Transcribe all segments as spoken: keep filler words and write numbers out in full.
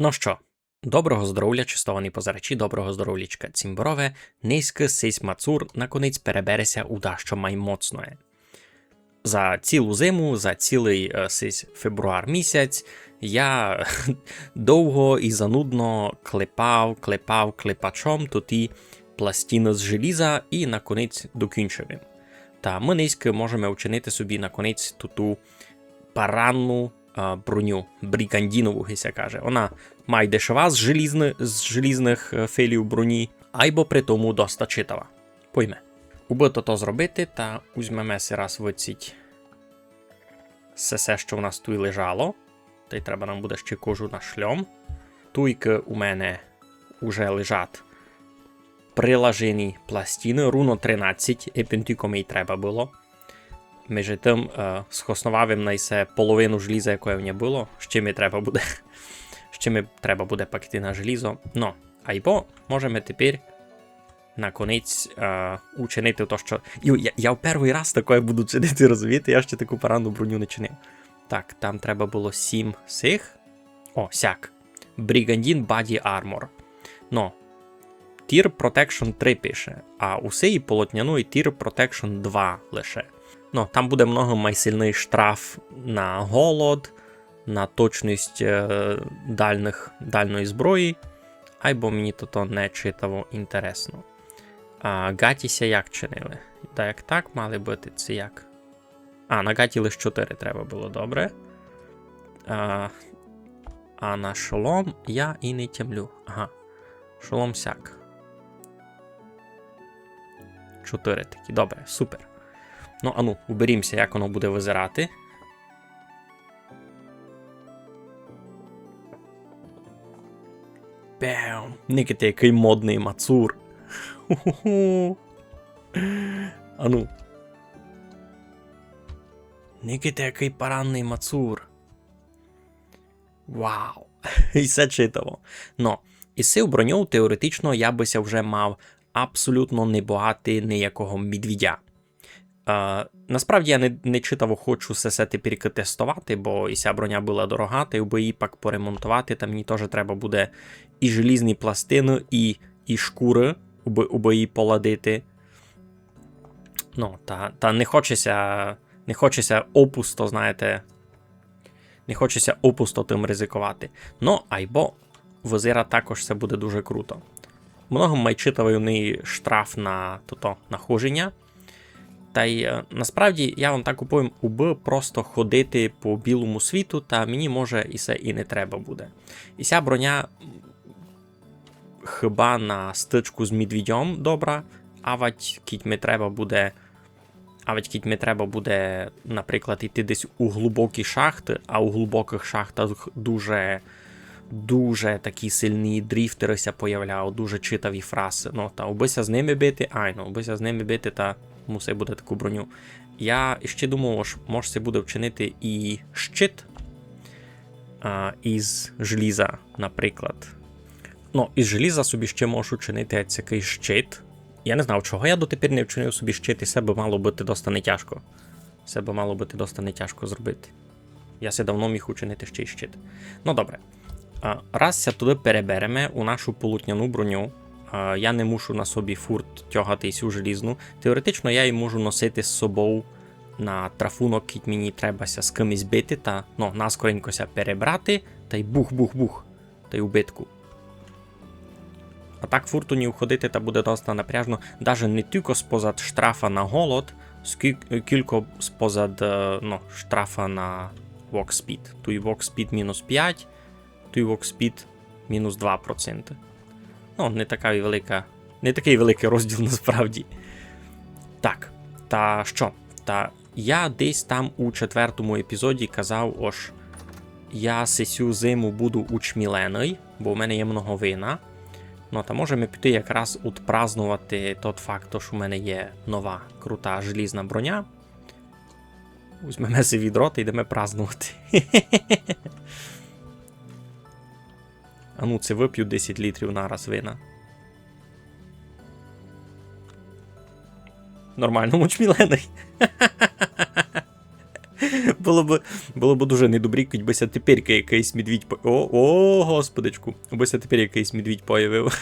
Но што, доброго здоровля, честовані позирачі, доброго здоровлячка, цімборове, нынька сись мацур наконець перебере ся у дашто май моцноє. За цілу зиму, за цілый, е, сись фебруар місяць, я довго і занудно клепав, клепав клепачом тоті пластины з желіза і наконець докінчив им. Та мы нынька можеме учинити собі наконець туту паранну, а, броню, бріґандінову, ги ся каже. Она май дешева з желізны-, з желізных, е, филів броні, айбо при тому доста читава. Пойме. Убы тото зробити, та узьмеме си раз выціть сесе, што в нас туй лежало. Тай треба нам буде ще кожу на шльом. Туйкы у мене уже лежать прилажені пластины, руно тринадцять, епен тілько ми й треба было. Межи тым, е, схосновав им на исе половину желіза, якоє в ня было. Ще ми треба буде. Ще ми треба буде пак іти на желізо. Но, айбо можеме тепер наконець, е, учинити то, што... Ю, я, я в первый раз такоє буду чинити, розумієте? Я ще таку паранну броню не чинив. Так, там треба было сім сих. О, сяк. Brigandine Body Armor. Но, Tear Protection три пише, а у сеї полотняної Tear Protection два лише. Но, там буде много май сильный штраф на голод, на точность, е, дальных, дальної зброї. Айбо мені тото не читаво інтересно. А ґаті ся як чинили? Та як так мали быти, ци як? А, на ґаті лиш чотири треба было, добре. А, а на шолом я і не тямлю. Ага. Шолом сяк. Чотири такі. Добре, супер. Но, ану, уберім ся, як воно буде визирати. Бем! Никайте, якый модный мацур. Ху-ху-ху. Ану. Никайте, якый паранный мацур. Вау. І се читаво. Но, із сив броньов теоретично я бы ся вже мав абсолютно не бояти ниякого медвідя. Е, насправді я не, не читаво хочу сесе тепер тестовати, бо і ся броня была дорога, та й убы її пак поремонтовати, та мені тоже треба буде і желізні пластины, і, і шкуры, убы, убы її поладити. Но, та, та не хоче ся, не хоче ся опусто, знаєте, не хоче ся опусто тым ризиковати. Но, айбо визира також се буде дуже круто. Много май читавый у неї штраф на тото, на хоженя. Та й, е, насправді, я вам так уповім, убы просто ходити по білому світу, та мені, може, і се і не треба буде. І ся броня, м, хіба на стычку з медвідьом добра, авать кідь ми треба буде, авать кідь ми треба буде, наприклад, іти десь у глубокі шахты, а у глубокых шахтах дуже, дуже такі сильні дріфтеры ся появляють, дуже читаві фрасы. Но, та убы ся з ними бити, айно, убы ся з ними бити, та мусить буде таку броню. Я іще думав, ож мож се буде вчинити і щит, а, із желіза, наприклад. Но, із желіза собі ще можу чинити якыйсь щит. Я не знав, чого я дотепер не вчинив собі щит, і се бы мало быти доста нетяжко. Се бы мало быти доста нетяжко зробити. Я се давно міг учинити ще й щит. Но, добре. А, раз ся туды перебереме у нашу полотняну броню, а, я не мушу на собі фурт тягати сю желізну. Теоретично я її можу носити з собов на трафунок, кідь мені треба ся з кимось бити, та, но, наскоренько ся перебрати, та й бух-бух-бух, та й у битку. А так фурт у ній уходити та буде доста напряжно, даже не тілько спозад штрафа на голод, скіль-, кілько спозад, е, но, штрафа на walk speed. Туй walk speed мінус пять, туй walk speed мінус два проценты. Но, не така й велика, не такый великый розділ насправді. Так, та што? Та я десь там у четвертому епізоді казав, ож я сесю зиму буду учміленый, бо в мене є много вина. Но, та можеме піти якраз отпразнувати тот факт, ож у мене є нова крута желізна броня. Возьмеме си відро та йдеме празнувати. А ну, ци выпю десять літрів нараз вина. Нормално, учміленый. Было бы, было бы дуже недобрі, кідь бы ся тепер якыйсь медвідь по-, о, о, господичку, бы ся тепер якыйсь медвідь появив.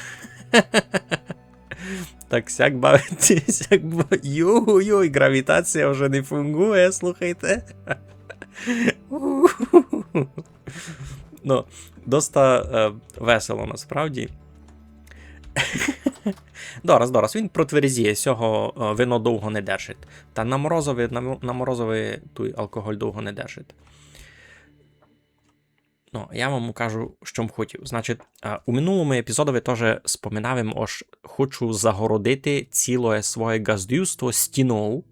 Так сяк бавити, сяк бавити. Йой-йой, гравітація вже не фунґує, слухайте. Ну, доста, е, весело насправді. Дораз, дораз, він протверзіє, сього, е, вино довго не держить. Та на морозови, на, на морозови той алкоголь довго не держить. Ну, я вам укажу, што м хотів. Значить, е, у минулому епізодови тоже споминав им, ож хочу загородити цілоє своє ґаздівство стінов.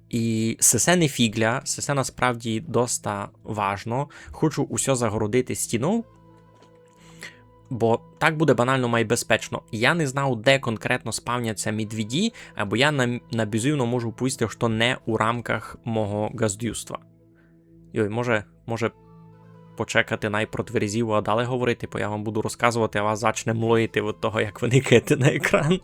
І сесе не фіґля, сесе насправді доста важно. Хочу усьо загородити стінов, бо так буде банално май безпечно. Я не знав, де конкретно спавняться медвіді, або я на, на бізувно можу повісти, што не у рамках мого ґаздівства. Йой, може, може почекати най протверзів, а далі говорити, бо я вам буду розказувати, а вас зачне млоїти від того, як вы никаєте на екран.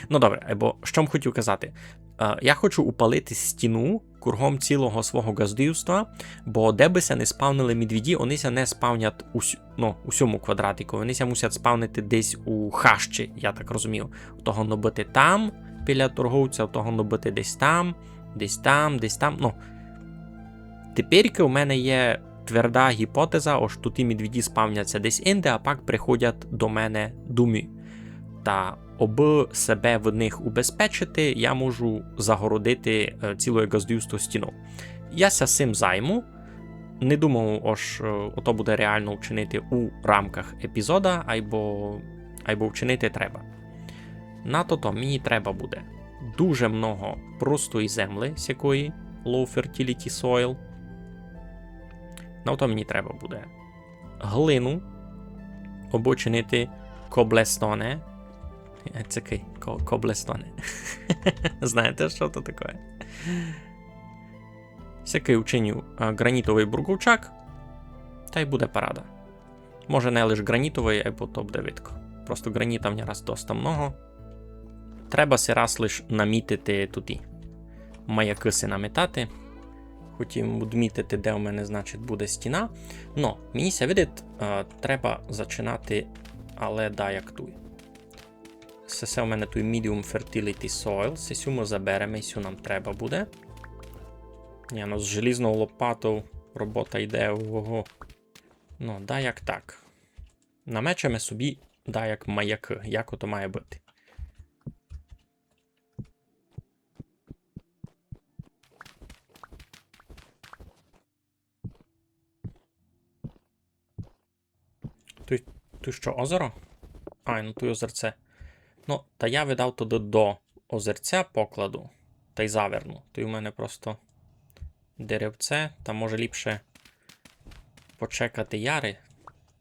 Ну добре, бо што м хотів казати? Е, я хочу упалити стіну кругом цілого свого ґаздівства, бо де бы ся не спавнили медвіді, они ся не спавнять у с-, ну, у сьому квадратику, они ся мусять спавнити десь у хащі, я так розумію. У того быти там, біля торговця, у того быти десь там, десь там, десь там. Ну, теперь у мене є тверда гіпотеза, ож туй ті медвіді спавняться десь инде, а пак приходять до мене домі. Та обы себе від них убезпечити, я можу загородити, е, цілоє ґаздівство стінов. Я ся сим займу. Не думав, ож, е, ото буде реално вчинити у рамках епізода, айбо, айбо вчинити треба. На тото мені треба буде дуже много простої землі, сякої low fertility soil. На то мені треба буде глину, або чинити коблестоне. Е, це кий? Ко-, коблестоне. Знаєте, што то таке? Сякый учиню, а, ґранітовый бурковчак, та й буде парада. Може, не лиш ґранітовый, айбо то буде видко. Просто ґраніта в мене раз доста много. Треба си раз лиш намітити туй. Маякы си намітати. Хотів одмітити, де у мене, значить, буде стіна. Но, мені ся видить, е, треба зачинати, але даяк туй. Се, се у мене туй medium fertility soil. Сесю мы забереме, сю нам треба буде. Ні, ну з желізною лопатою робота йде, ого. Ну, даяк так. Намечеме собі даяк маякы, як ото має быти. Туй, туй што, озеро? Ай, ну туй озерце. Ну, та я видав туды до озерця покладу, та й заверну. Туй у мене просто деревце, та може ліпше почекати яри.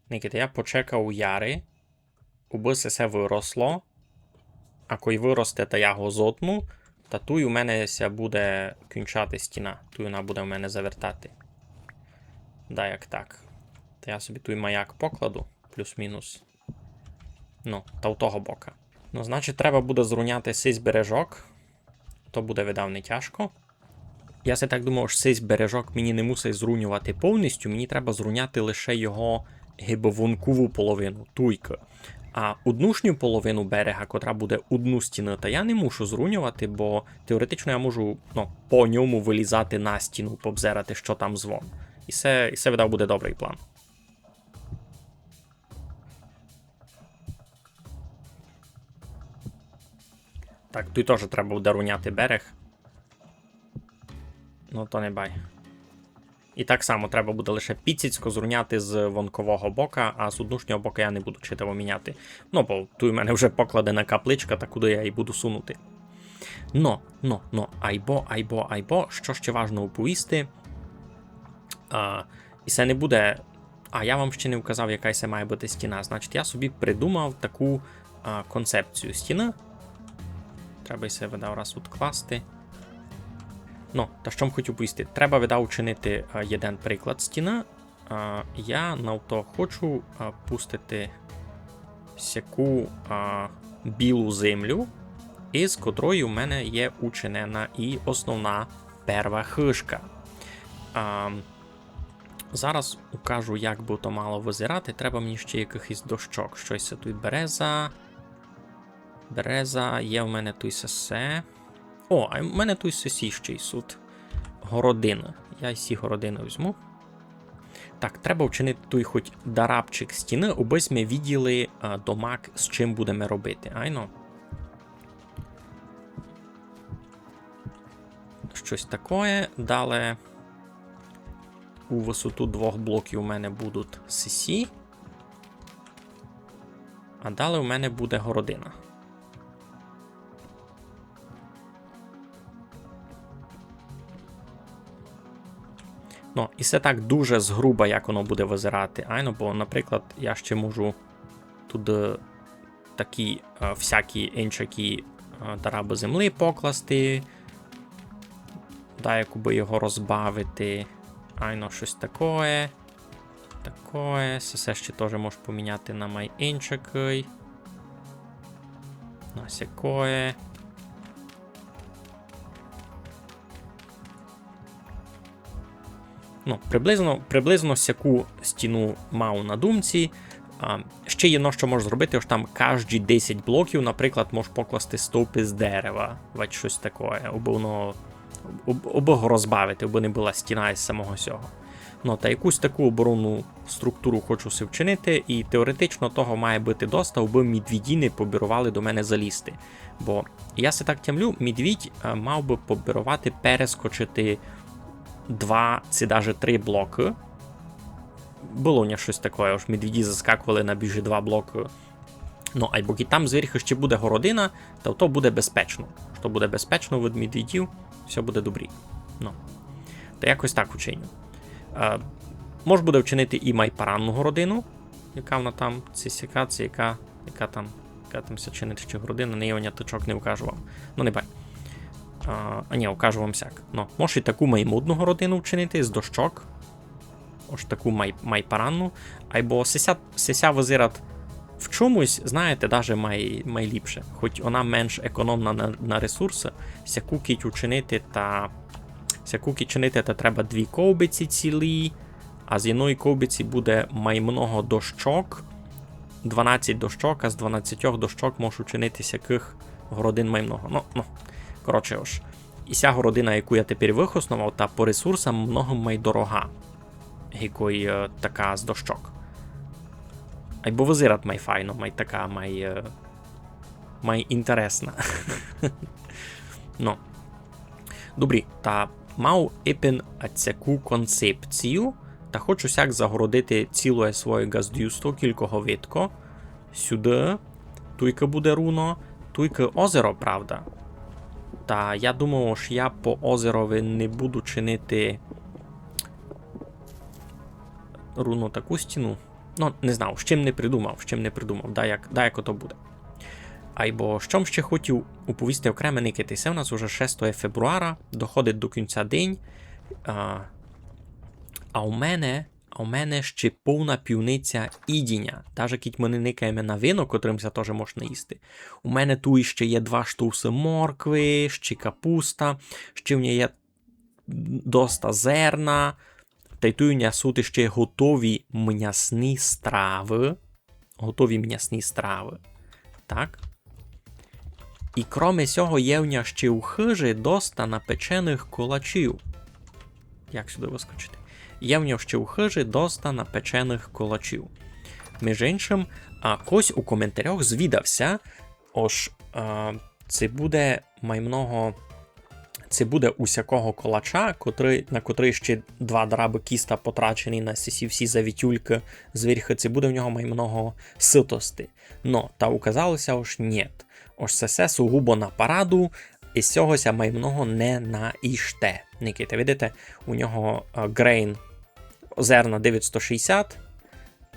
Никайте, я почекав яри, убы се все выросло, а кой выросте, та я го зотну, та туй у мене ся буде кінчати стіна, туй вона буде у мене завертати. Даяк так. Та я собі туй маяк покладу, плюс-мінус. Ну, та у того бока. Ну, значить, треба буде зруняти сись бережок. То буде, видав, не тяжко. Я се так думав, што сись бережок мені не мусить зруньовати повністю, мені треба зруняти лише його гибовункову половину, туйкы. А однушню половину берега, котра буде одну стіну, та я не мушу зруньовати, бо теоретично я можу, ну, по ньому вылізати на стіну, побзерати, што там звон. І се, і се, видав, буде добрый план. Так, туй тоже треба буде руняти берег. Ну, то не бай. І так само треба буде лише піціцько зруняти з вонкового бока, а з однушнього бока я не буду читаво міняти. Ну, бо туй у мене вже покладена капличка, та куды я її буду сунути. Но, но, но, айбо, айбо, айбо, што ще важно оповісти? А, і се не буде А я вам ще не вказав, яка се має быти стіна. Значить, я собі придумав таку, а, концепцію стіны. Треба й се, видав, раз одкласти. Ну, та што м хотів повісти? Треба, видав, учинити, а, єден приклад стіны. А, я на то хочу, а, пустити сяку, а, білу землю, із котрої в мене є учинена і основна перва хыжка. А, зараз укажу, як бы то мало вызирати. Треба мені ще якыхось дощок. Штось се туй береза. Береза, є в мене туй сесе. О, а в мене туй сесі ще й сут. Городины. Я й сі городины возьму. Так, треба вчинити туй хоть дарабчик стіны, убы сьме виділи, а, домак, з чим будеме робити. Айно. Штось такоє. Дале у высоту двох блоків у мене будуть сесі. А дале у мене буде городина. Ну, і се так дуже згруба, як воно буде вызирати. Айно, бо, наприклад, я ще можу туды такі, е, всякі иншакі, е, дарабы землі покласти, даяк убы його розбавити. Айно, штось такоє. Такоє. Се, се ще тоже можеш поміняти на май иншакый. На сякоє. Ну, приблизно, приблизно сяку стіну мав на думці. А, ще єдно, што можеш зробити, ож там каждї десять блоків, наприклад, можеш покласти стовпы з дерева, вать штось такоє, або воно, об-, або го розбавити, або не была стіна із самого сього. Ну, та якусь таку оборонну структуру хочу си вчинити, і теоретично того має быти доста, абы медвідї не побіровали до мене залізти. Бо я си так тямлю, медвідь, е, мав бы побіровати перескочити два ци даже три блокы. Было у нього штось такоє, ож медвідї заскакували на більше два блокы. Ну, айбо кідь там зверху ще буде городина, та то буде безпечно. Што буде безпечно від медвідів, всьо буде добрі. Ну. Та якось так учиню. Е, мож буде вчинити і май паранну городину, яка вона там, ци сяка, ци яка, яка там, яка там ся чинить ще городина, не є, я точок не укажу вам. Ну, не бай. А, а ні, укажу вам сяк. Ну, мож і таку май модну городину вчинити з дощок. Ож таку май, май паранну. Айбо сися, сися вызират в чомусь, знаєте, даже май, май ліпше. Хоть вона менш економна на, на ресурсы, сяку кідь учинити, та сяку кідь чинити, та треба дві ковбиці цілі, а з єдної ковбиці буде май много дощок, дванадцять дощок, а з дванадцятьох дощок можеш учинити сякых городин май много. Ну, ну, коротше, ож. І ся городина, яку я тепер выхосновав, та по ресурсам много май дорога. Гикой, е, така з дощок. Айбо вызират май файно, май така, май, е, май інтересна. Ну. Добрі, та мав ипен ацяку концепцію, та хочу сяк загородити цілоє своє ґаздівство, кілько го видко. Сюды, туйка буде руно, туйка озеро, правда. Та я думав, ож я по озерови не буду чинити руно таку стіну. Ну, не знав, з чим не придумав, з чим не придумав, да як, да як ото буде. Айбо што м ще хотів уповісти окреме, никайте, се у нас уже шестоє фебруара, доходить до кінця день, а, а у мене, а у мене ще повна пивниця їдіня. Даже кідь мы не никаєме на вино, котрым ся тоже можна їсти. У мене туй ще є два штовсы моркви, ще капуста, ще в мене є доста зерна, та й туй у мене сут ще готові мнясні стравы. Готові мнясні стравы. Так. І кроме сього є в мене ще у хыжі доста напеченых колачів. Як сюды выскочити? Є в мене ще у хыжі доста напеченых колачів. Між іншым, а, кось у коментарях звідав ся, ож, а, ци буде май много, ци буде у сякого колача, котрый, на котрый ще два дарабы кіста потрачені на сесі всі завітюлькы зверху, ци буде в нього май много сытости. Но, та указало ся, ож нєт. Ож сесе сугубо на параду, і сього ся май много не наїште. Никайте, видите, у нього, е, грейн, зерна девятсто шістьдесят,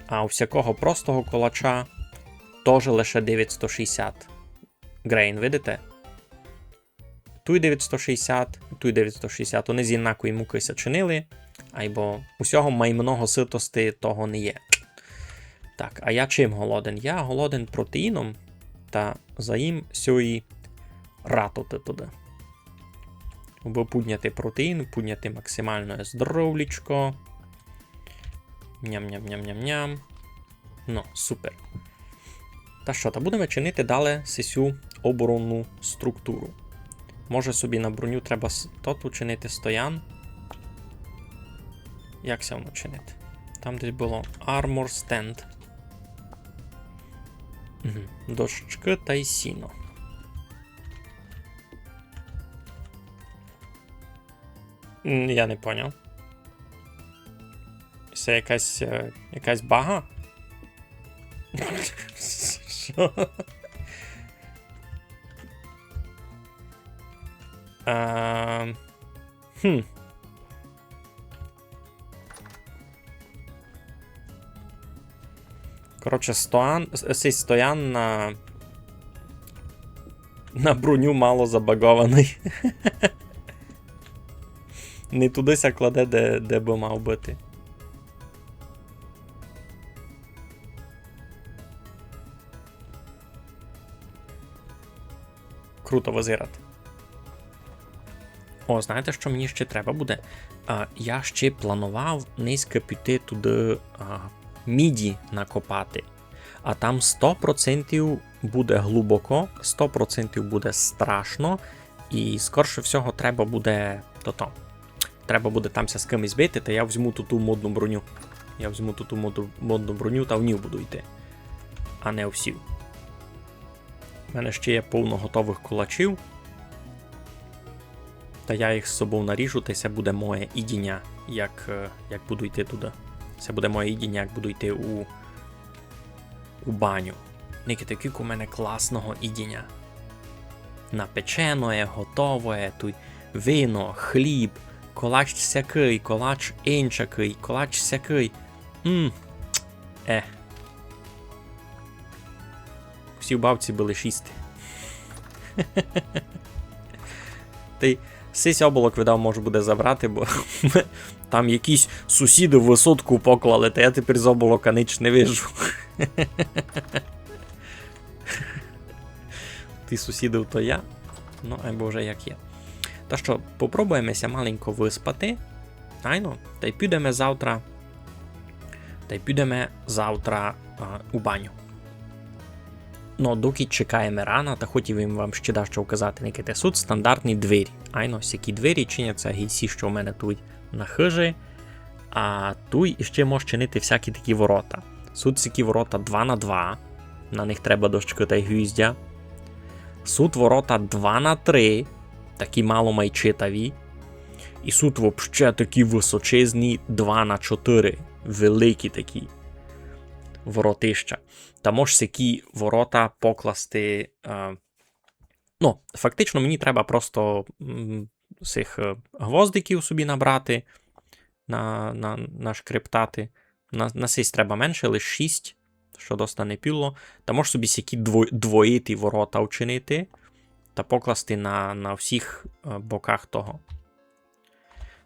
а у всякого простого колача тоже лише девятсто шістьдесят грейн, видите? Туй девятсто шістьдесят, туй девятсто шістьдесят. Они з єднакої мукы ся чинили, айбо усього май много сытости того не є. Так, а я чим голоден? Я голоден протеїном та заїм сьої ратоты туды. Абы пудняти протеїн, пудняти максималноє здоровлічко. Ням-ням-ням-ням-ням. Ну, супер. Та што, та будеме чинити дале сесю оборонну структуру. Може, собі на броню треба с-, тот учинити стоян. Як ся воно чинити? Там десь было armor stand. Мгм. Дощкы тай сіно. М, я не поняв. Се якась, е, якась бага? Што? Ем, хм. Коротше, стоян, с-, сей стоян на, на броню мало забагованый. Не туды ся кладе, де, де бы мав быти. Круто вызирать. О, знаєте, што мені ще треба буде? А, я ще планував нынька піти туды, а, міді накопати. А там сто процентів буде глубоко, сто процентів буде страшно, і, скорше всього, треба буде тото. Треба буде там ся з кимось бити, та я возьму ту, ту модну броню. Я возьму ту, ту модну, модну броню та в ній буду йти. А не в сів. У мене ще є повно готовых колачів. Та я їх з собов наріжу, та й се буде моє їдіня, як, е, як буду йти туды. Се буде моє їдіня, як буду йти у, у баню. Никайте, кілько у мене класного їдіня. Напеченоє, готовоє, туй вино, хліб, колач сякый, колач инчакый, колач сякый. М. Е. Всі в бавці были шісти. Тай сись оболок, видав, мож буде забрати, бо там якісь сусіды высотку поклали, та я тепер з оболока нич не вижу. Ті сусіды то я. Ну, айбо вже як є. Та што, попробуєме ся маленько выспати. Айно, тай підеме завтра. Тай підеме завтра, а, у баню. Но, докі чекаєме рана, та хотів им вам ще дашто вказати. Никайте, суть стандартні двері. Айно, сякі двері чиняться, ги сі, што в мене туй на хыжі. А туй іще мож чинити всякі такі ворота. Суть сякі ворота два на два. На них треба дощкы тай гвіздя. Суть ворота два на три. Такі мало май читаві. І суть вообще такі высочезні два на чотыри. Великі такі воротища. Та мож сякі ворота покласти, е, ну, фактично мені треба просто, м, сих, е, гвоздиків собі набрати, на, на, нашкрептати. На, на сись треба менше, лиш шість, што доста не піло. Та мож собі сякі дво-, двоїті ворота вчинити та покласти на, на всіх, е, боках того.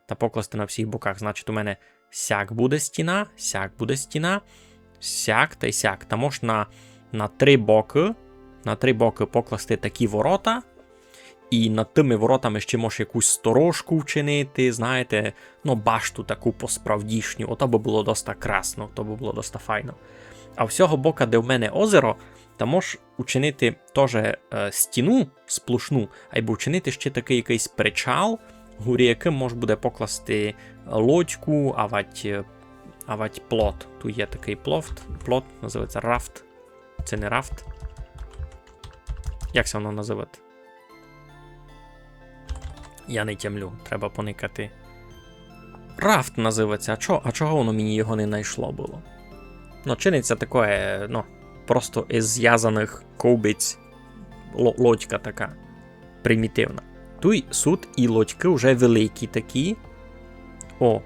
Та покласти на всіх боках. Значить, у мене сяк буде стіна, сяк буде стіна, сяк тай сяк. Та мож на, на три бокы, на три бокы покласти такі ворота. І над тыми воротами ще мож якусь сторожку вчинити, знаєте, ну, башту таку посправдішню. Ото бы было доста красно, то бы было доста файно. А з сього бока, де в мене озеро, та мож учинити тоже, е, стіну сплошну, айбо учинити ще такый якыйсь причал, горі якым мож буде покласти лодьку, авать, е, авать плот. Туй є такый плот, плот, называється рафт. Се не рафт. Як се воно называти? Я не тямлю, треба поникати. Рафт называється. А чо-, а чого воно мені його не найшло было? Ну, чиниться такоє, ну, просто із звязаных ковбиць ло-, лодька така. Примітивна. Туй суть і лодькы вже великі такі. О,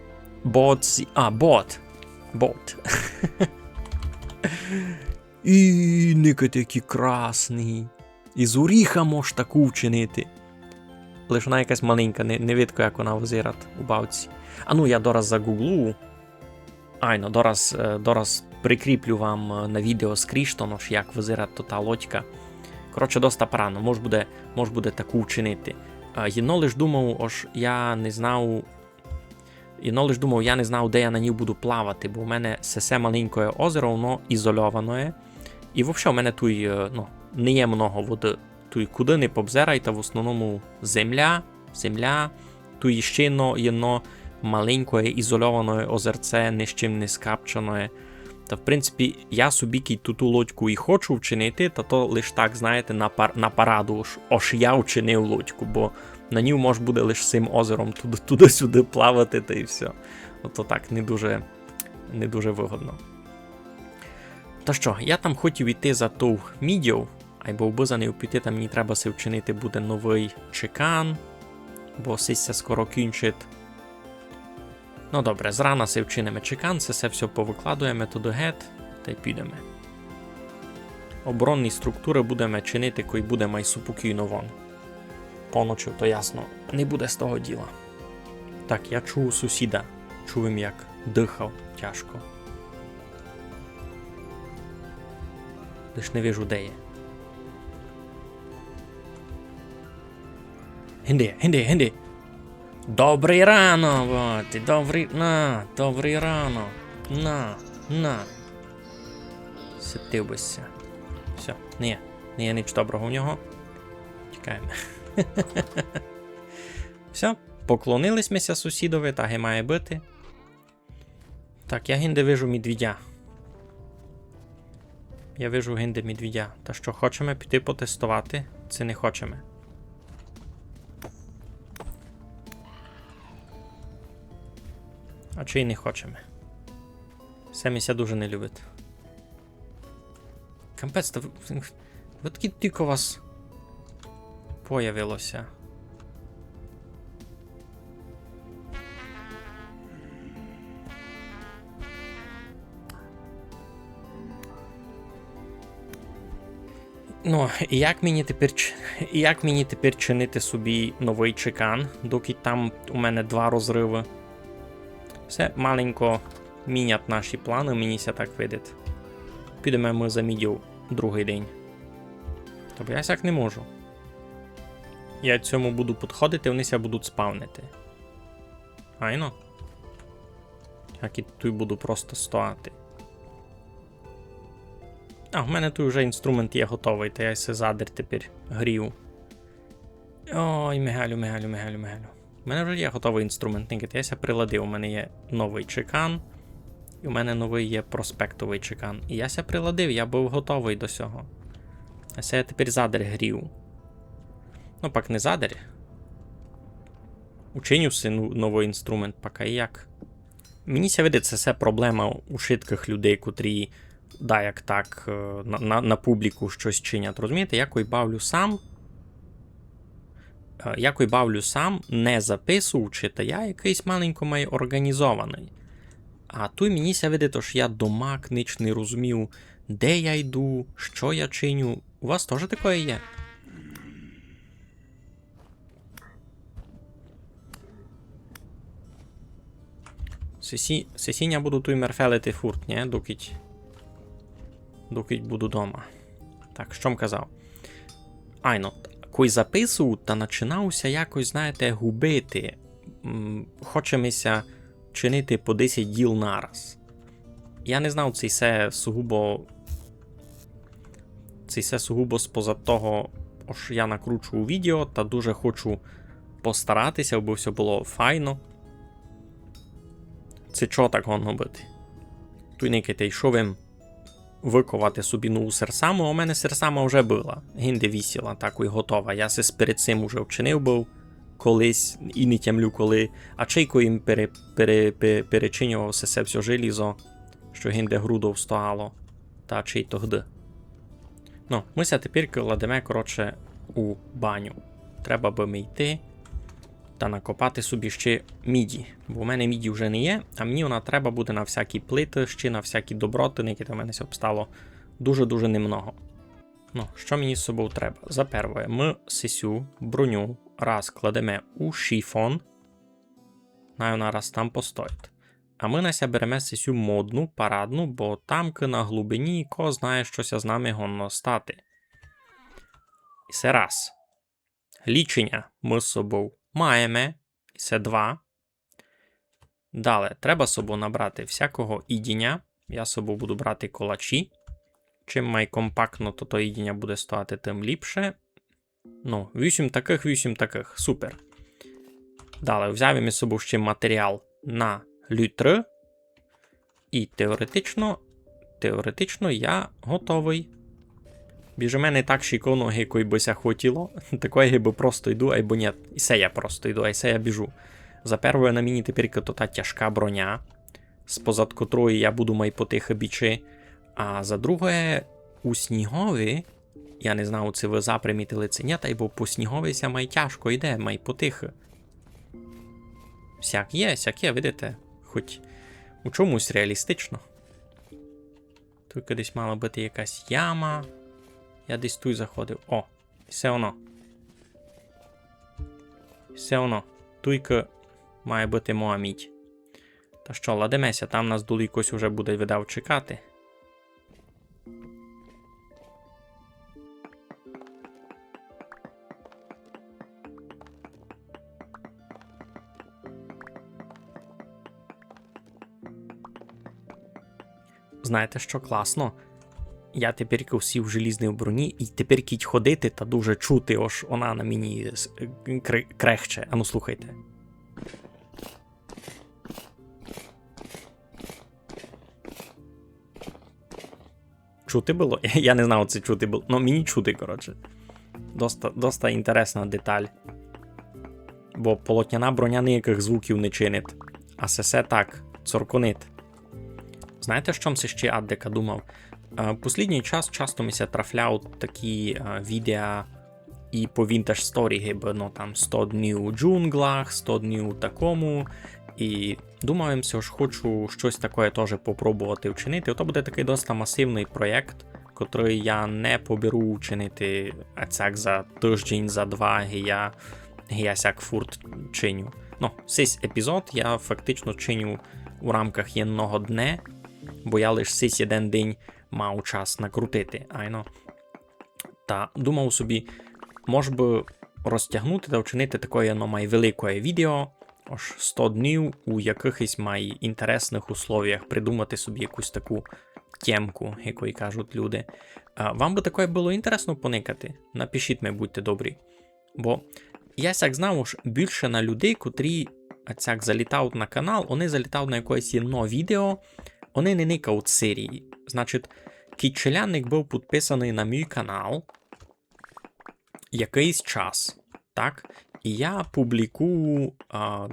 бот сі-, а, бот. Бот. І никайте, які красні. Із оріха мож таку вчинити. Лиш вона якась маленька, не, не видко, як вона визирать у бавці. А ну, я дораз загуглю. Айно, дораз, е, дораз прикріплю вам, е, на відео скріншот, ож як визирать то та лодька. Коротше, доста парадно, мож буде, мож буде таку вчинити. Е, єдно лиш думав, ож я не знав, єдно лиш думав, я не знав, де я на ній буду плавати, бо в мене сесе маленькоє озеро, воно ізольоване. І вообще в мене туй, е, ну, не є много воды. Туй куды не побзерай, та в основному земля, земля. Туй іщи єдно, єдно маленькоє ізольоване озерце, ни з чим не скапчане. Та, в принципі, я собі кідь ту, ту лодьку і хочу вчинити, та то лиш так, знаєте, на пар-, на параду, ож, ож я вчинив лодьку, бо на ній мож буде лиш з сим озером туды, туды-сюды плавати, та й всьо. Ото так, не дуже, не дуже выгодно. Та што, я там хотів іти за тов мідьов, айбо абы за нею піти, там мені треба си вчинити буде новый чекан, бо сись ся скоро кінчить. Ну добре, зрана си вчиниме чекан, се, се всьо повыкладуєме туды гет, та й підеме. Оборонні структуры будеме чинити, кой буде май супокійно вон. Поночі, то ясно, не буде з того діла. Так, я чув сусіда. Чув им, як дыхав тяжко. Лиш не вижу, де є. Гинди, гинди, гинди. Добрый рано, вот, і добрый, на, добрый рано. На, на. Сетив бы ся. Всьо, не є. Не є ніч доброго у нього. Тікаєме. Всьо, поклонили сьме ся сусідови, так і має быти. Так, я гинде вижу медвідя. Я вижу гинде медвідя. Та што, хочеме піти потестовати? Ци не хочеме? А чи й не хочеме? Се ми ся дуже не любить. Капець, та в-, в-, откіды тілько вас появило ся? Ну, і як мені тепер ч-, і як мені тепер чинити собі новый чекан, доки там у мене два розрывы? Всьо маленько мінять наші планы, мені ся так видить. Підеме мы за мідьов другый день. Та бо я сяк не можу. Я цьому буду підходити, они ся будуть спавнити. Айно. Як і туй буду просто стояти. А, в мене туй уже інструмент є готовый, та я се задарь тепер грію. Ой, Мигалю, Мигалю, Мигалю, Мигалю. У мене вже є готовый інструмент, никайте, я ся приладив. У мене є новый чекан, і у мене новый є проспектовый чекан. І я ся приладив, я быв готовый до сього. А се я тепер задарь грію. Ну, пак не задарь. Учиню си ну-, новый інструмент, пак а як. Мені ся видить, се, се проблема у шиткых людей, котрі даяк так, е, на, на, на публіку штось чинять. Розумієте, я кой бавлю сам, е, я кой бавлю сам, не записуючи, та я якыйсь маленько май організованый. А туй мені ся видить, ож я домак нич не розумію, де я йду, што я чиню. У вас тоже такоє є? Сесі-, сесіня буду туй мерфелити фурт, нє? Докіть, докіть буду дома. Так, што м казав? Айно, кой записую, та начинаю ся якось, знаєте, губити. М, хоче ми ся чинити по десять діл нараз. Я не знав, ци се сугубо, ци се сугубо споза того, ож я накручую відео, та дуже хочу постарати ся, абы всьо было файно. Ци чого так годно быти? Туй никайте, йшов им выковати собі нову серсаму, а у мене серсама вже была. Гинде висіла, так і готова. Я се перед сим уже вчинив быв колись, і не тямлю коли. А чейко їм пере-, пере-, пере-, перечинював се, се всьо желізо, што гинде грудов стояло. Та чей то гды. Ну, мы ся тепер кладеме, коротше, у баню. Треба бы ми йти та накопати собі ще міді. Бо в мене міді вже не є, а мені вона треба буде на всякі плиты, ще на всякі доброты, яких у мене ся обстало дуже-дуже немного. Ну, што мені з собов треба? За первоє, мы сесю броню раз кладеме у шифон. Най вона раз там постоїть. А мы на ся береме сесю модну, парадну, бо там ки на глубині ко знає, што ся з нами годно стати. І се раз. Ліченя мы з собов маєме, се два. Дале, треба з собов набрати всякого їдіня. Я з собов буду брати колачі. Чим май компактно то, то їдіня буде стояти, тым ліпше. Ну, вісім такых, вісім такых. Супер. Дале, взяв им із собов ще матеріал на літры. І теоретично, теоретично я готовый. Біжиме не так шиковно, ги кой бы ся хотіло. Такоє, гибы просто йду, айбо нєт. І се я просто йду, а се я біжу. За первоє, на мені тепер то та тяжка броня, спозад котрої я буду май потихы бічи. А за другоє, у снігови, я не знав, ци вы запримітили ци нєт, айбо по снігови ся май тяжко йде, май потихы. Сяк є, сяк є, видите, хоть у чомусь реалістично. Туйка десь мала быти якась яма. Я десь туй заходив. О, всьо оно. Всьо оно. Туйка має быти моя мідь. Та што, ладиме ся, там нас долі якось уже буде, видав, чекати. Знаєте, што класно? Я тепер у сій желізній броні, і тепер кідь ходити, та дуже чути, ож она на мені с-, кре-, крехче. Ану, слухайте. Чути было? Я не знав, ци чути было. Но, мені чути, коротше. Доста, доста інтересна деталь. Бо полотняна броня ніякых звуків не чинить. А сесе так, цорконить. Знаєте, што м си ще аддека думав? Е, послідній час часто ми ся трафляють такі, е, відеа і по Vintage Story, гибы, ну, там, сто днів у джунглях, сто днів у такому. І думав им си, ож хочу штось такоє тоже попробовати вчинити. Ото буде такый доста масивный проєкт, котрый я не поберу вчинити ацяк за тыждень, за два, ги я, ги я сяк фурт чиню. Ну, сись епізод я фактично чиню у рамках єдного дне, бо я лиш сись єден день мав час накрутити, айно. Та думав собі, мож бы розтягнути та вчинити такоє, но, май великоє відео, ож сто днів у якыхось май інтересных условіях придумати собі якусь таку тємку, якої кажуть люди. А вам бы такоє было інтересно поникати? Напишіть ми, будьте добрі. Бо я сяк знав, ож більше на людей, котрі ацяк залітають на канал, они залітають на якоєсь єдно відео, они не никають серії. Значить, кідь челядник быв підписаный на мій канал якыйсь час, так, і я публікую, а,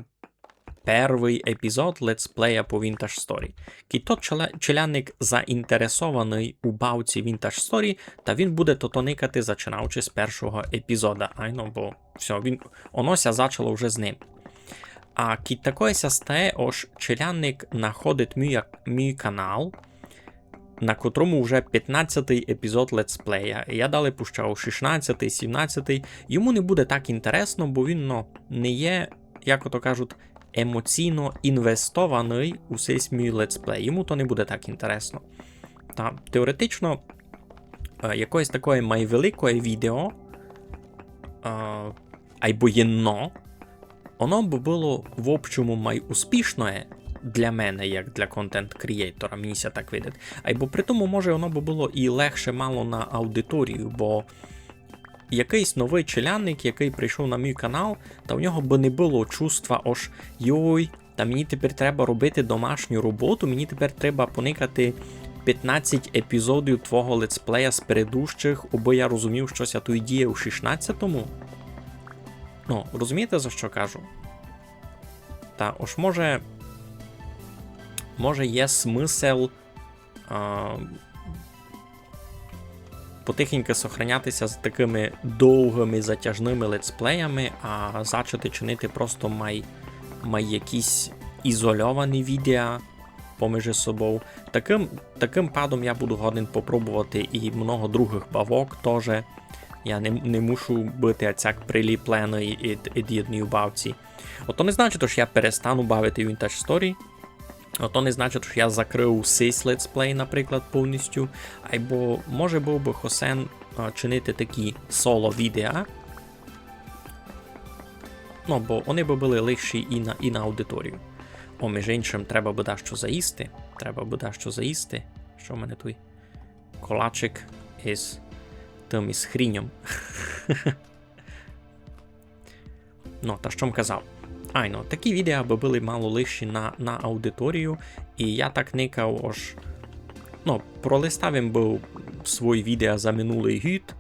первый епізод летсплея по Vintage Story. Кідь тот челя-, челядник заінтересованый у бавці Vintage Story, та він буде тото никати, зачинаючи з першого епізода. Айно, бо всьо, він, оно ся зачало вже з ним. А кідь такоє ся стає, ож челядник находить мій, мій канал, на котрому вже пятнадцятый епізод летсплея. Я далі пущав шістнадцятый, сімнадцятый. Йому не буде так інтересно, бо він, ну, не є, як ото кажуть, емоційно інвестованый у сись мій летсплей. Йому то не буде так інтересно. Та теоретично, е, якоєсь такоє май великоє відео, е, айбо єдно, оно бы было в общому май успішноє для мене, як для контент-кріейтора, мені ся так видить. Айбо при тому, може, оно бы было і легше мало на аудиторію, бо якыйсь новый челядник, якый прийшов на мій канал, та в нього бы не было чувства, ож йой, та мені тепер треба робити домашню роботу, мені тепер треба поникати пятнадцять епізодів твого летсплея з предыдущых, абы я розумів, што ся туй діє у шістнадцятому. Ну, розумієте, за што кажу? Та ож може, може є смысл, а, потихеньку сохраняти ся з такыми довгыми затяжными летсплеями, а зачати чинити просто май, май якісь ізольовані відео поміж собов. Такым, такым падом я буду годен попробовати і много другых бавок тоже. Я не, не мушу быти ацяк приліпленый ід, ід єдній бавці. Ото не значить, ож я перестану бавити Vintage Story. Ото не значить, ож я закрыв сись летсплей, наприклад, повністю. Айбо може быв бы хосен, а, чинити такі соло-відео, Ну, бо они бы были легші і на, і на аудиторію. О, між іншым, треба бы дашто заїсти. Треба бы дашто заїсти. Што в мене туй? Колачик із тым із хріньом. Ну, та што м казав? Айно, такі відео бы были мало легші на, на аудиторію, і я так никав, ож, ну, пролистав им быв свої відео за минулый гід,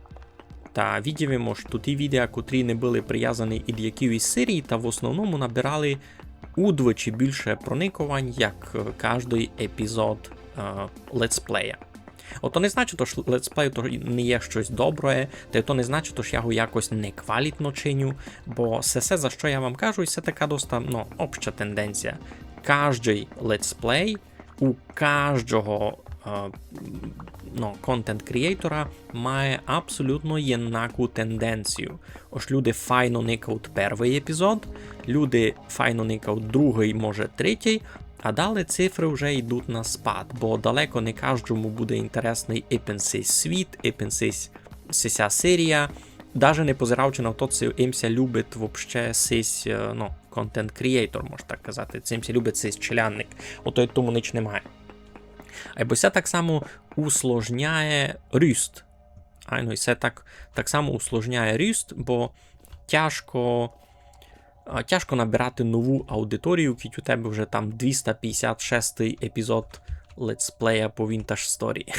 та видів им, ож туй ті відео, котрі не были привязані ід якоїсь серії, та в основному набирали удвічі більше прониковань, як, е, каждый епізод, е, летсплея. Ото не значить, ож летсплей то не є штось добре, та то не значить, ож я го якось неквалітно чиню, бо всьо, за што я вам кажу, і се така доста, ну, обща тенденція. Каждый летсплей у каждого, е, ну, контент-кріейтора має абсолютно єднаку тенденцію. Ож люди файно никають первый епізод, люди файно никають другый, може, третій, а далі цифры вже йдуть на спад, бо далеко не каждому буде інтересный епен сись світ, епен сись, сися серія, даже не позиравчи на то, ци им ся любить вообще сись, е, ну, контент-кріейтор, мож так казати, ци им ся любить сись челядник. Ото й тому нич немає. Айбо ся так само усложняє ріст. Айно, і се так, так само усложняє ріст, бо тяжко, а, тяжко набирати нову аудиторію, кідь у тебе вже там двіста пятдесят шестый епізод летсплея по Vintage Story.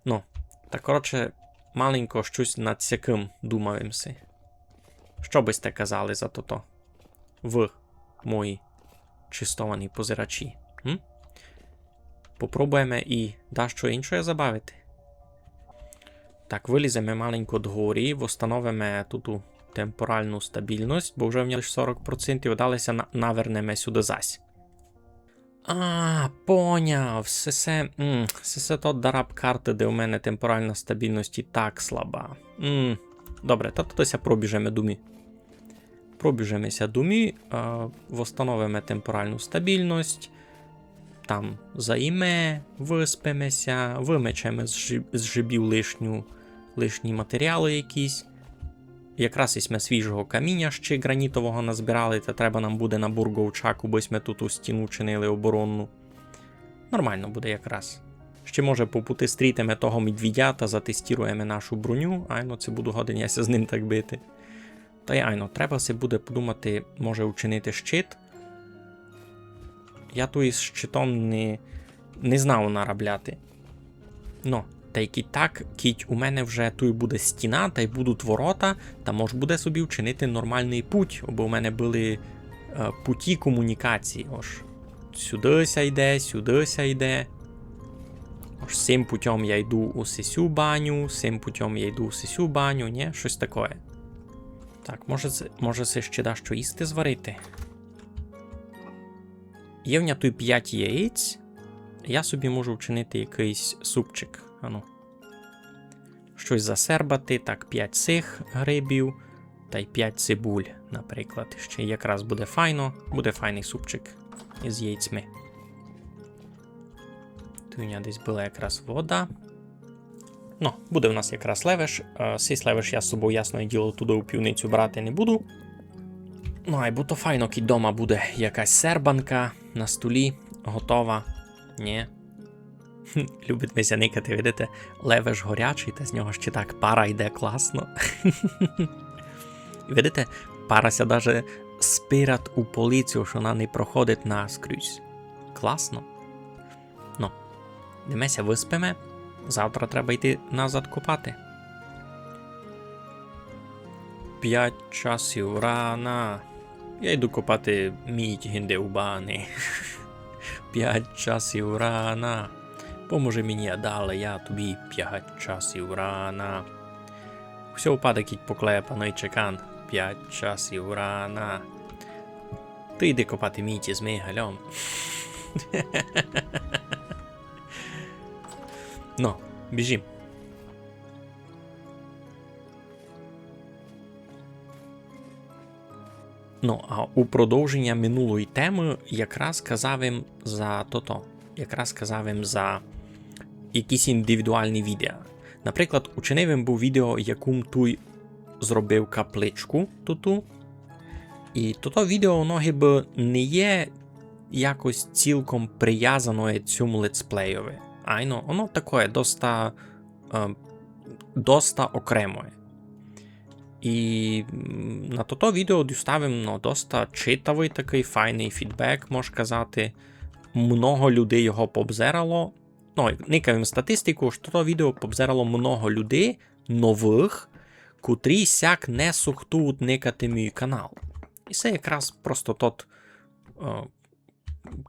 Ну, та, коротше, маленько штось над сякым думав им си. Што бы сьте казали за тото? Вы, мої честовані позирачі. М? Попробуєме і дашто іншоє забавити. Так, выліземе маленько дгорі, восстановиме туту темпоралну стабілность, бо вже в нього лиш сорок процентів, а далі ся на-, навернеме сюды зась. А, поняв, сесе, м, сесе то дараб карты, де у мене темпорална стабілность і так слаба. М, добре, та туй ся пробіжеме, думі. Пробіжеме ся, думі, а, восстановиме темпоралну стабілность, там заїме, выспиме ся, вымечеме з жи-, з жебів лишню, лишні матеріалы якісь. Якраз і сьме свіжого каміня ще ґранітового назбирали, та треба нам буде на бурговчак, убы сьме туту стіну чинили оборонну. Нормално буде якраз. Ще, може, по пути стрітиме того медвідя та затестіруєме нашу броню. Айно, ци буду годен я ся з ним так бити. Та й айно, треба си буде подумати, може, учинити щит. Я туй із щитом не, не знав наробляти. Ну, та й кідь так, кідь у мене вже туй буде стіна, та й будуть ворота, та мож буде собі вчинити нормалный путь, абы у мене были, е, путі комунікації. Ож сюды ся йде, сюды ся йде. Ож сим путьом я йду у сисю баню, сим путьом я йду у сисю баню, нє? Штось такоє. Так, може се, може се ще дашто їсти зварити? Є в ня туй пять яєць. Я собі можу вчинити якыйсь супчик. Ану. Штось засербати, так, пять сих грибів та й пять цибуль, наприклад. Ще якраз буде файно, буде файный супчик із яйцьми. Туй у ня десь была якраз вода. Ну, буде в нас якраз левеш. Е, сись левеш я з собою, ясне діло, туды у пивницю брати не буду. Ну, айбо то файно, кідь дома буде якась сербанка на столі готова. Нє? Любить ми ся никати, видите, левеш горячый, та з нього ще так пара йде, класно. Видите, пара ся даже спирать у полицю, што она не проходить наскрізь. Класно. Ну, йдеме ся выспиме, завтра треба йти назад копати. Пять часів рана. Я йду копати мідь гинде у бани. Пять часів рана. Поможи мені, а далі я тобі пять часів рана. Всьо, упаде кідь поклепаный чекан. Пять часів рана. Ты йди копати мідь із Мигальом. Ну, біжім. Ну, а у продовженя минулої темы якраз казав им за тото. Якраз казав им за якісь індивідуалні відео. Наприклад, учинив им быв відео, як ум туй зробив капличку туту. І тото відео, воно гибы не є якось цілком привязаноє цьому летсплейови. Айно, воно такоє доста, е, доста окремоє. І, м, на тото відео дістав им, ну, доста читавый такый файный фідбек, мож казати. Много людей його пообзирало. Ну, никав им статистику, што то відео пообзирало много людей новых, котрі сяк не сухтують никати мій канал. І се якраз просто тот, е,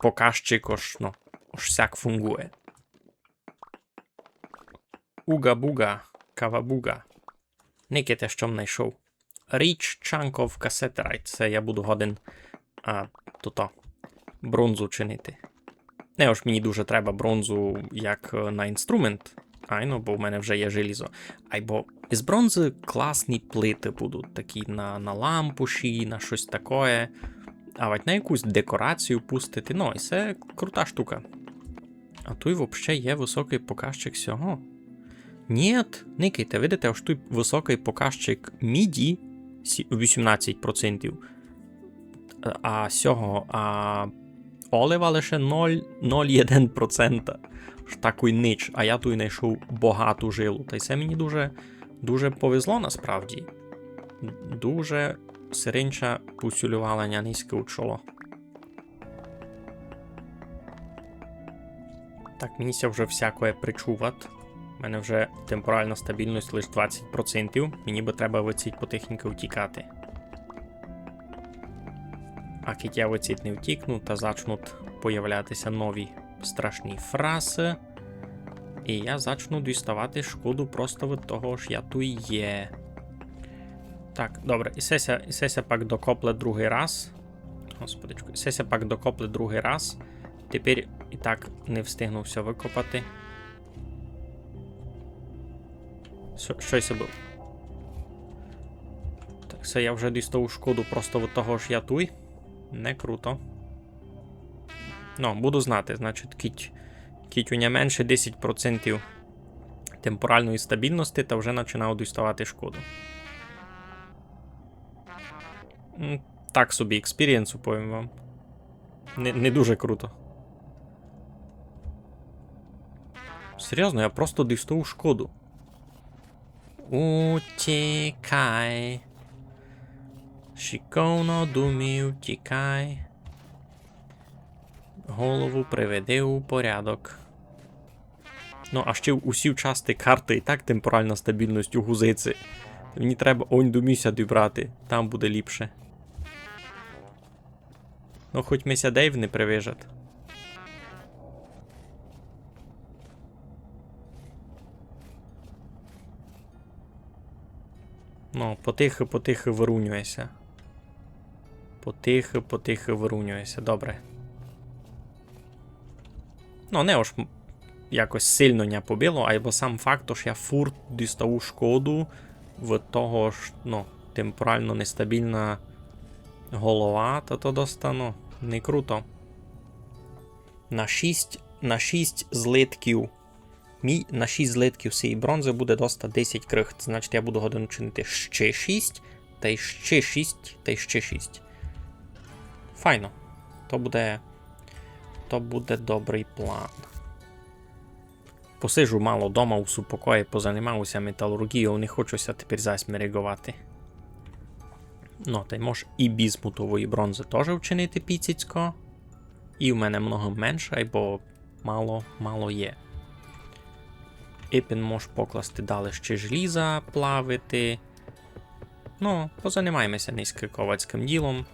показчик, ож, ну, ож сяк фунґує. Уга-буга, кавабуга. Никайте, што м найшов. Rich Chunk of Cassiterite. Се я буду годен, а, тото, бронзу чинити. Не, ож мені дуже треба бронзу як, е, на інструмент. Айно, бо в мене вже є желізо. Айбо з бронзы класні плиты будуть, такі на, на лампуші, на штось такоє. А вать на якусь декорацію пустити. Ну, і се крута штука. А туй вообще є высокый показчик сього? Нєт, никайте, видите, ож туй высокый показчик міді, сі-, вісімнадцять процентів. А сього, а олива лише ноль, ноль єден процента. Ож такой нич, а я туй найшов богату жилу. Тай се мені дуже, дуже повезло насправді. Дуже сиринча посюлювала ня низьке у чоло. Так, мені ся вже всякоє причуват. У мене вже темпорална стабілность лиш двадцять процентів. Мені бы треба выдцїть потихеньку втікати. А кідь я выдцїть не втікну, та зачнуть появляти ся нові страшні фрасы. І я зачну діставати шкоду просто від того, ож я туй є. Так, добре, і се ся, і се ся пак докопле другый раз. Господичку, се ся пак докопле другый раз. Тепер і так не встигну всьо выкопати. Што, што се было? Так, се я вже дістав шкоду просто від того, ож я туй. Не круто. Ну, буду знати, значить, кідь, кідь у ня менше десять процентів темпоралної стабілности, та вже починав діставати шкоду. М, так собі експірієнс, повім вам. Не, не дуже круто. Серйозно, я просто дістав шкоду. Утікай. Шиковно, думі, утікай. Голову приведи у порядок. Ну, а ще усі части карты і так темпорална стабілность у гузиці. Мені треба онь до міся дібрати, там буде ліпше. Ну, хоть ми ся Дейв не привижат. Ну, потихы, потихы вырунює ся. Потихы, потихы вырунює ся. Добре. Ну, не ож м-, якось сильно ня побило, айбо сам факт, ож я фурт діставу шкоду від того, ож, ну, темпорално нестабілна голова, та то доста, ну, не круто. На шість, на шість злитків Мі-, на шість злитків сеї бронзы буде доста десять крихт. Значить, я буду годен чинити ще шість, тай ще шість, тай ще шість. Файно. То буде, то буде добрый план. Посиджу мало дома у супокої, позанимаву ся металурґійов, не хочу ся тепер зась мереґовати. Ну, тай мож і бізмутової бронзы тоже вчинити піціцько. І в мене много менше, бо мало, мало є. Ипен мож покласти далі ще желіза плавити. Ну, позанимаєме ся низько ковальськым ділом.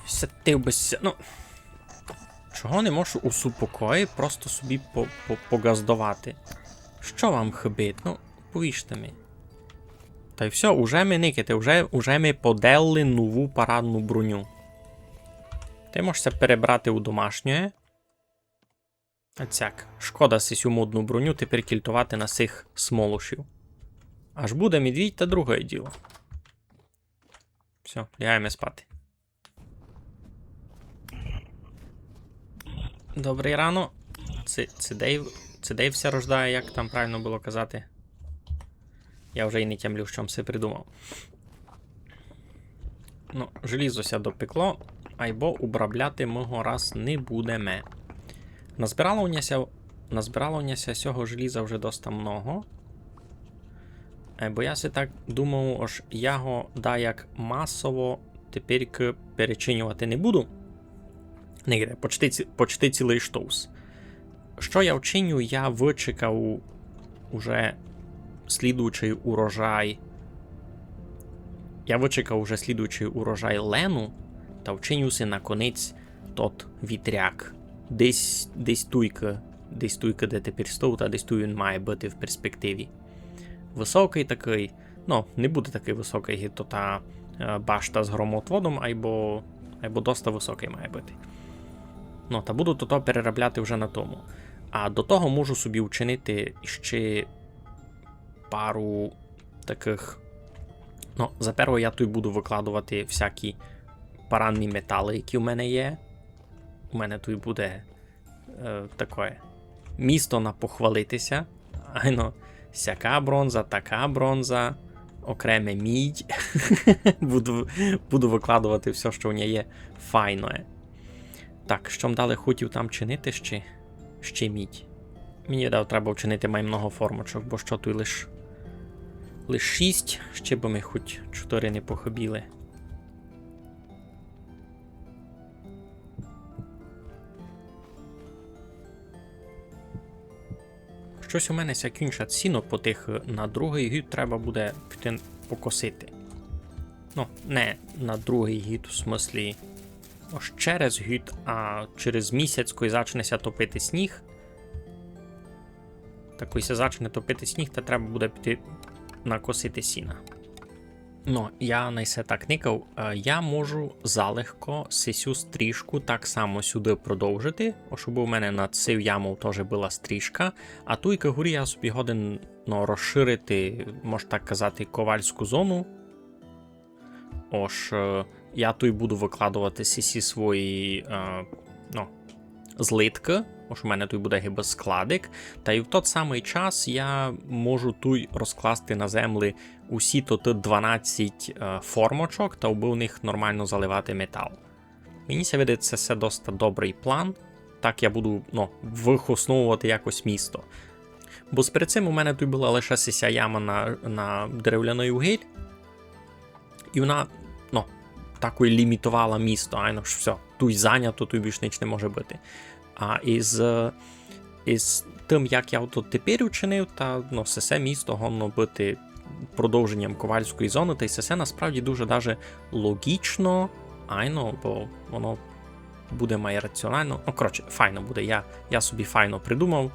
Сятив бы ся, ну. Чого не можу у супокої просто собі по-, по-, погаздовати? Што вам хибить? Ну, повіжте ми. Тай всьо, уже ми, никайте, уже, уже ми поделли нову парадну броню. Тай мож ся перебрати у домашнє. Оцяк. Шкода сисю модну броню тепер кільтовати на сих смолушів. Аж буде медвідь, та друге діло. Всьо, лягаєме спати. Добрый рано. Ци-, цидей, цидей ся рождає, як там правильно было казати. Я вже й не тямлю, што м си придумав. Ну, желізо ся допекло, айбо обробляти мы го раз не будеме. Назбирало у ня ся, назбирало у ня ся сього желіза вже доста много. Е, бо я си так думав, ож я го даяк масово теперь перечинювати не буду. Нигде, почти ці-, почти цілый штовс. Што я вчиню? Я вычекав уже слідуючый урожай. Я вычекав уже слідуючый урожай лену, та вчиню си наконець тот вітряк. Десь, десь туйка, десь туйка, де теперь стов, та десь туй він має быти в перспективі. Высокый такый, ну, не буде такый высокый, як то та, е, башта з громоотводом, айбо, айбо доста высокый має быти. Ну, та буду тото переробляти вже на тому. А до того можу собі вчинити ще пару такых. Ну, за перво я туй буду выкладовати всякі паранні металы, які в мене є. У мене туй буде, е, такоє місто на похвалити ся. Айно, сяка бронза, така бронза, окреме мідь. Буду, буду выкладовати всьо, што в ня є файноє. Так, што м далі хотів там чинити ще? Ще мідь. Мені дав треба вчинити май много формочок, бо што туй лиш, лиш шість, ще бы ми хоть чотыри не похыбіли. Штось у мене ся кінчать сіно потихы, на другый гід треба буде піти покосити. Ну, не на другый гід, у смыслі, ож через гід, а через місяць, коли зачне ся топити сніг. Та коли ся зачне топити сніг, та треба буде піти накосити сіна. Ну, я на се так никав. Е, я можу залегко сисю стрижку так само сюды продовжити, ож бы у мене над сив ямов тоже была стрижка, а туйка горі я собі годен, ну, розширити, мож так казати, ковальську зону. Ож, е, я туй буду выкладовати сисі свої, е, ну, злиткы, ож у мене туй буде гибы складик. Та й в тот самый час я можу туй розкласти на землі усі тоты дванадцять, е, формочок, та бы в них нормално заливати метал. Мені ся видить, се, се доста добрый план. Так я буду, ну, выхоснововати якось місто. Бо перед сим у мене туй была лише сися яма на, на деревляный угіль. І вона, ну, такой лімітовала місто, айно, ож всьо, туй занято, туй більш нич не може быти. А із, е, із тым, як я то тепер учинив, та, ну, сесе місто годно быти продовженням ковальської зоны, та й сесе насправді дуже даже логічно, айно, бо воно буде май раціонално. Ну, коротше, файно буде, я, я собі файно придумав.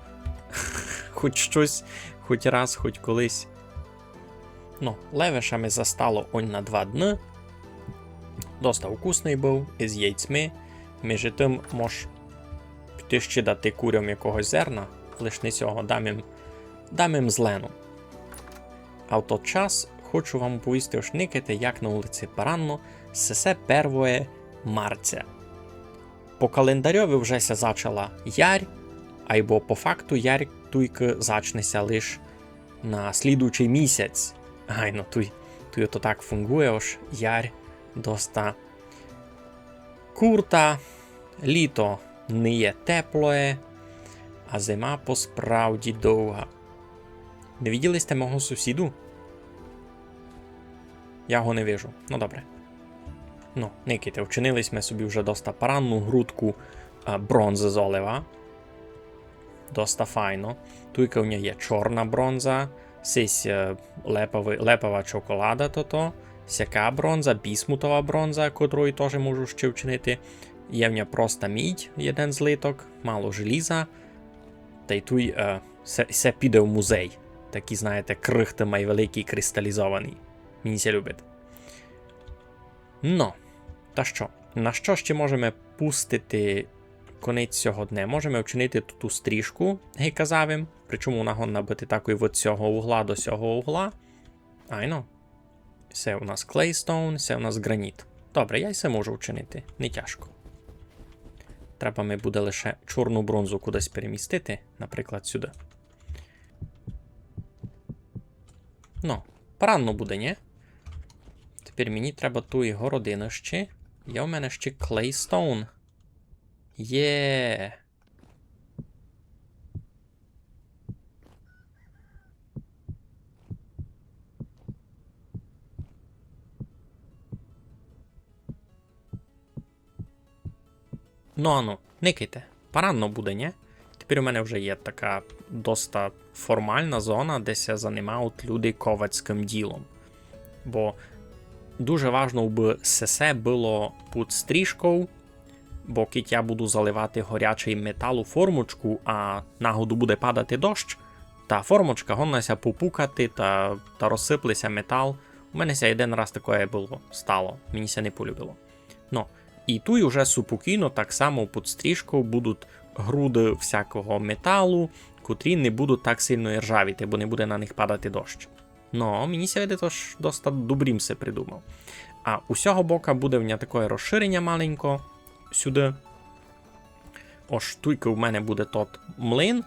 Хоть штось, хоть раз, хоть колись. Ну, левеша ми застало онь на два дны. Доста вкусный быв, із яйцьми. Межи тым мож піти ще дати курям якогось зерна, лиш не сього, дам им, дам им злену. А в тот час хочу вам повісти, ож никайте, як на улици паранно, сесе первоє марця. По календарьови вже ся зачала ярь, айбо по факту ярь туйкы зачне ся лиш на слідуючый місяць. Айно, туй, туй ото так фунґує, ож ярь доста курта, літо не є теплоє, а зима по справді довга. Не виділи сьте мого сусіду? Я го не вижу. Ну, добре. Ну, никайте, вчинили сьме собі вже доста паранну грудку, а, бронзы з олива. Доста файно. Туйка у ня є чорна бронза, сись, е, лепови-, лепова чоколада тото, сяка бронза, бісмутова бронза, котру тоже можу ще вчинити. Є в ня проста мідь, єден злиток, мало желіза. Та й туй, е, се, се піде в музей. Такі, знаєте, крихты май великі, кристалізовані. Мені ся любить. Но, та што? На што ще можеме пустити конець сього дня? Можеме вчинити ту, ту стрижку, ги казав им. Причому вона годна быти такой від сього угла до сього угла. Айно. Се у нас клейстоун, се у нас ґраніт. Добре, я й се можу вчинити, не тяжко. Треба ми буде лише чорну бронзу кудись перемістити, наприклад, сюды. Ну, парадно буде, нї? Тепер мені треба туй городину ще. Є у мене ще клейстоун. Є. Ну, ану, никайте. Парадно буде, нї? Тепер у мене вже є така доста формална зона, де ся занимають люди ковацькым ділом. Бо дуже важно, аби сесе было під стрішков, бо кідь я буду заливати горячый метал у формочку, а нагоду буде падати дощ, та формочка годна ся попукати та, та розсыпле ся метал. У мене ся єден раз такоє было, стало, мені ся не полюбило. Ну, і туй уже супокійно так само під стрішков будуть груды всякого металу, котрі не будуть так сильно іржавіти, бо не буде на них падати дощ. Ну, мені ся видить, ож доста добрі м се придумав. А у сього бока буде в ня такоє розширеня маленько сюды. Ож туйка у мене буде тот млин,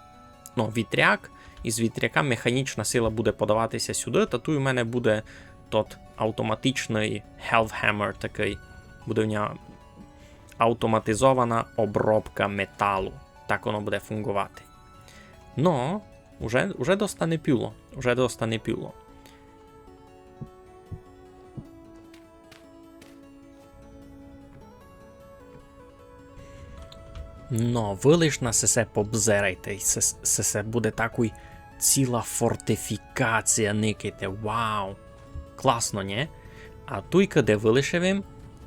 ну, вітряк. Із вітряка механічна сила буде подавати ся сюды, та туй у мене буде тот автоматичный Hellhammer такый. Буде в ня автоматизована обробка металу. Так воно буде фунґовати. Ну, уже, уже доста не піло. Уже доста не піло. Но, вы лиш на сесе побзерайте, се, сесе буде такой ціла фортифікація, никайте, вау! Класно, нї? А туйка, де вылишив им,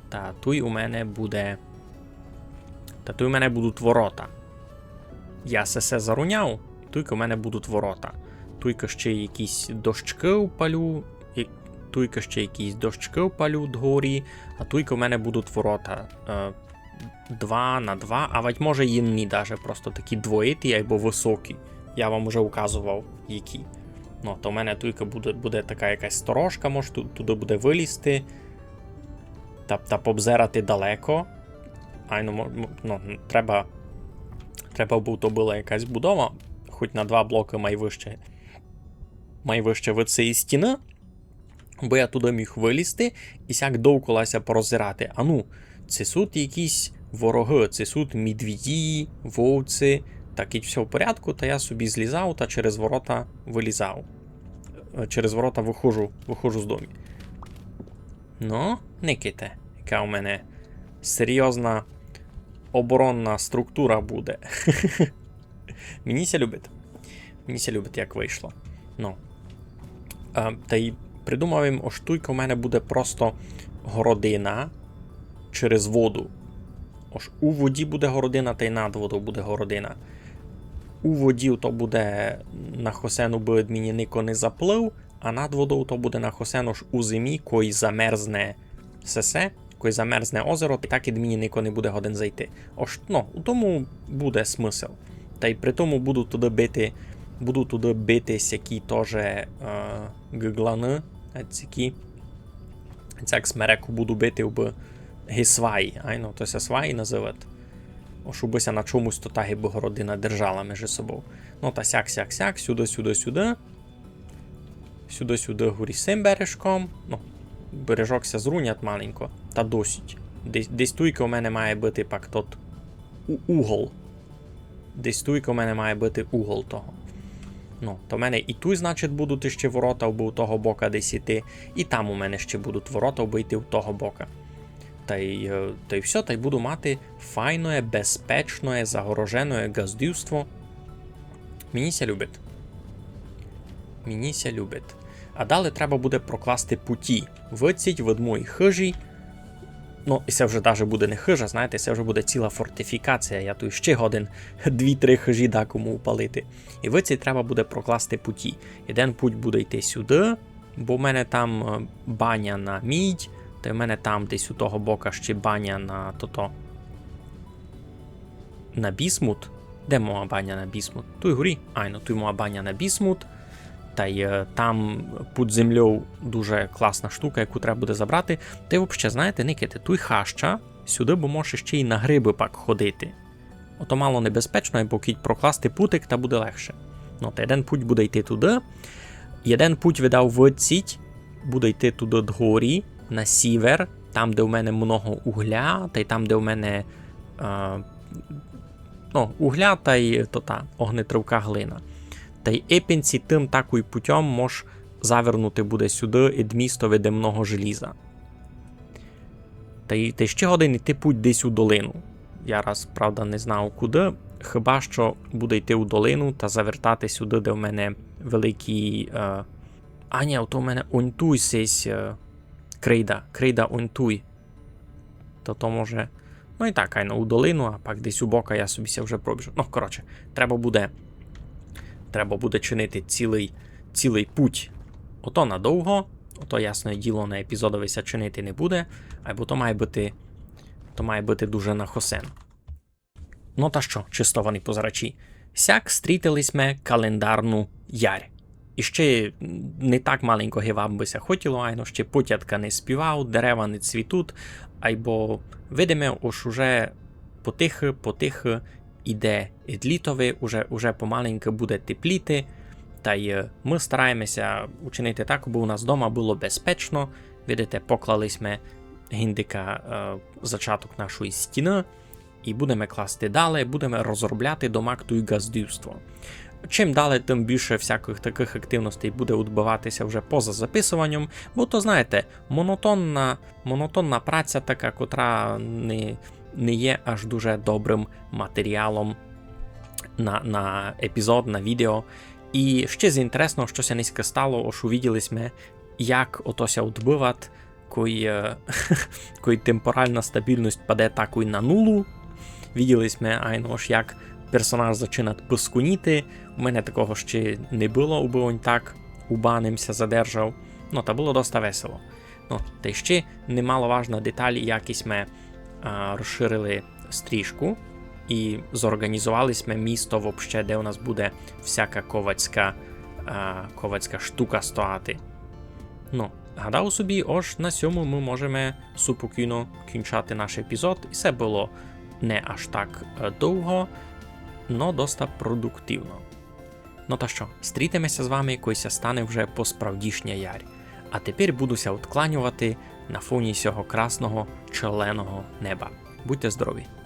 та туй у мене буде, та туй у мене будуть ворота. Я сесе заруняв, туйка у мене будуть ворота. Туйка ще якісь дощкы впалю, і туйка ще якісь дощкы впалю дгорі, а туйка у мене будуть ворота. Е, два на два, а вать може і ні, даже просто такі двоїті або высокі. Я вам уже указовав, які. Ну, то в мене туйка буде, буде така якась сторожка, може ту-, туды буде вылізти. Та, та побзерати далеко. Айно, мо-, мо-, ну, треба, треба, бы то была якась будова, хоть на два блокы май выще, май выще від цієї стіны, бо я туды міг вылізти і сяк довкола ся пороззирати. А ну, ци суть якісь ворогы, ци суть медведі, вовці, та кідь всьо в порядку, та я собі злізав та через ворота вылізав. Е, через ворота выходжу, выходжу з дому. Ну, никайте, яка у мене серйозна оборонна структура буде. Мені ся любить. Мені ся любить, як вышло. Ну. Е, та й придумав им, ож туйка у мене буде просто городина через воду. Ож у воді буде городина, та й над водов буде городина. У воді то буде на хосену, бы мені нико не заплыв, а над водов то буде на хосену, ож у зимі, кой замерзне сесе, кой замерзне озеро, та так ид мені нико не буде годен зайти. Ож, ну, у тому буде смысл. Та й при тому буду туды бити, буду туды бити сякі тоже, е, ґиґланы, а сякі, сяк смереку буду бити, убы ги сваї, айно, то ся сваї называть. Ож убы ся на чомусь то та гибы городина держала межи собов. Ну, та сяк, сяк, сяк, сюды, сюды, сюды. Сюды, сюды горі сим бережком. Ну, бережок ся зрунять маленько. Та досить. Десь, десь туйка у мене має быти пак тот у-, угол. Десь туйка у мене має быти угол того. Ну, то в мене і туй, значить, будуть іщи ворота, абы у того бока десь іти. І там у мене іщи будуть ворота, абы йти у того бока. Та й, е, та й всьо, та й буду мати файноє, безпечноє, загороженоє ґаздівство. Мені ся любить. Мені ся любить. А далі треба буде прокласти путі. Выдціть від моєї хыжі. Ну, і се вже даже буде не хыжа, знаєте, се вже буде ціла фортифікація. Я туй іщи годен дві-три хыжі дакому упалити. І выдціть треба буде прокласти путі. Єден путь буде йти сюды, бо в мене там, е, баня на мідь, та й в мене там десь у того бока іщи баня на тото, на бісмут. Де моя баня на бісмут? Туй горі? Айно, туй моя баня на бісмут. Та й, е, там під землёв дуже класна штука, яку треба буде забрати. Та й вообще, знаєте, никайте, туй хаща, сюды бо може іщи й на грибы пак ходити. Ото мало небезпечно, бо кідь прокласти путик, та буде легше. Ну, та єден путь буде йти туды. Єден путь видав выдціть, буде йти туды дгорі, на сівер, там, де в мене много угля, тай там, де в мене, е, ну, угля тай то та огнетривка глина. Тай епенці тым такой путьом мож завернути буде сюды, ид місто, де много желіза. Тай, тай ще годен йти путь десь у долину. Я раз, правда, не знав куды. Хіба што буде йти у долину та завертати сюды, де в мене великий, е, а ні, то в мене онь туй сись, е, крейда, крейда онь туй. То то може, ну і так, айно, у долину, а пак десь у бока я собі ся вже пробіжу. Ну, коротше, треба буде, треба буде чинити цілый, цілый путь. Ото надовго, ото, ясне діло, на епізодови ся чинити не буде, айбо то має быти, то має быти дуже на хосен. Ну та што, честовані позирачі, сяк стрітили сьме календарну ярь. І ще не так маленько, ги вам бы ся хотіло, айно ще потятка не співав, дерева не цвітуть, айбо видиме, ож уже потихы, потихы іде ид літови, уже, уже помаленьку буде тепліти, тай, е, мы стараєме ся учинити так, абы у нас дома было безпечно. Видите, поклали сьме гиндика, е, зачаток нашої стіны, і будеме класти далі, будеме розробляти домак туй ґаздівство. Чим далі, тым більше всякых такых активностей буде удбывати ся вже поза записованьом, бо то, знаєте, монотонна, монотонна праця така, котра не, не є аж дуже добрым матеріалом на, на епізод, на відео. І ще з інтересного, што ся нынька стало, ож увиділи сьме, як ото ся удбывать, кой, е, кой темпорална стабілность паде такой на нулу. Виділи сьме, айно, ож як персонаж зачинать пысконіти. У мене такого ще не было, убы онь так уба ним ся задержав. Ну, та было доста весело. Ну, та й ще немаловажна деталь, як сьме, а, розширили стрішку і зорганізовали сьме місто вообще, де у нас буде всяка ковацька, а, ковацька штука стояти. Ну, гадав собі, ож на сьому мы можеме супокійно кінчати наш епізод. І се было не аж так, е, довго, но доста продуктивно. Ну та што, стрітиме ся з вами, кой ся стане вже посправдішня ярь. А тепер буду ся одкланьовати на фоні сього красного челленого неба. Будьте здорові!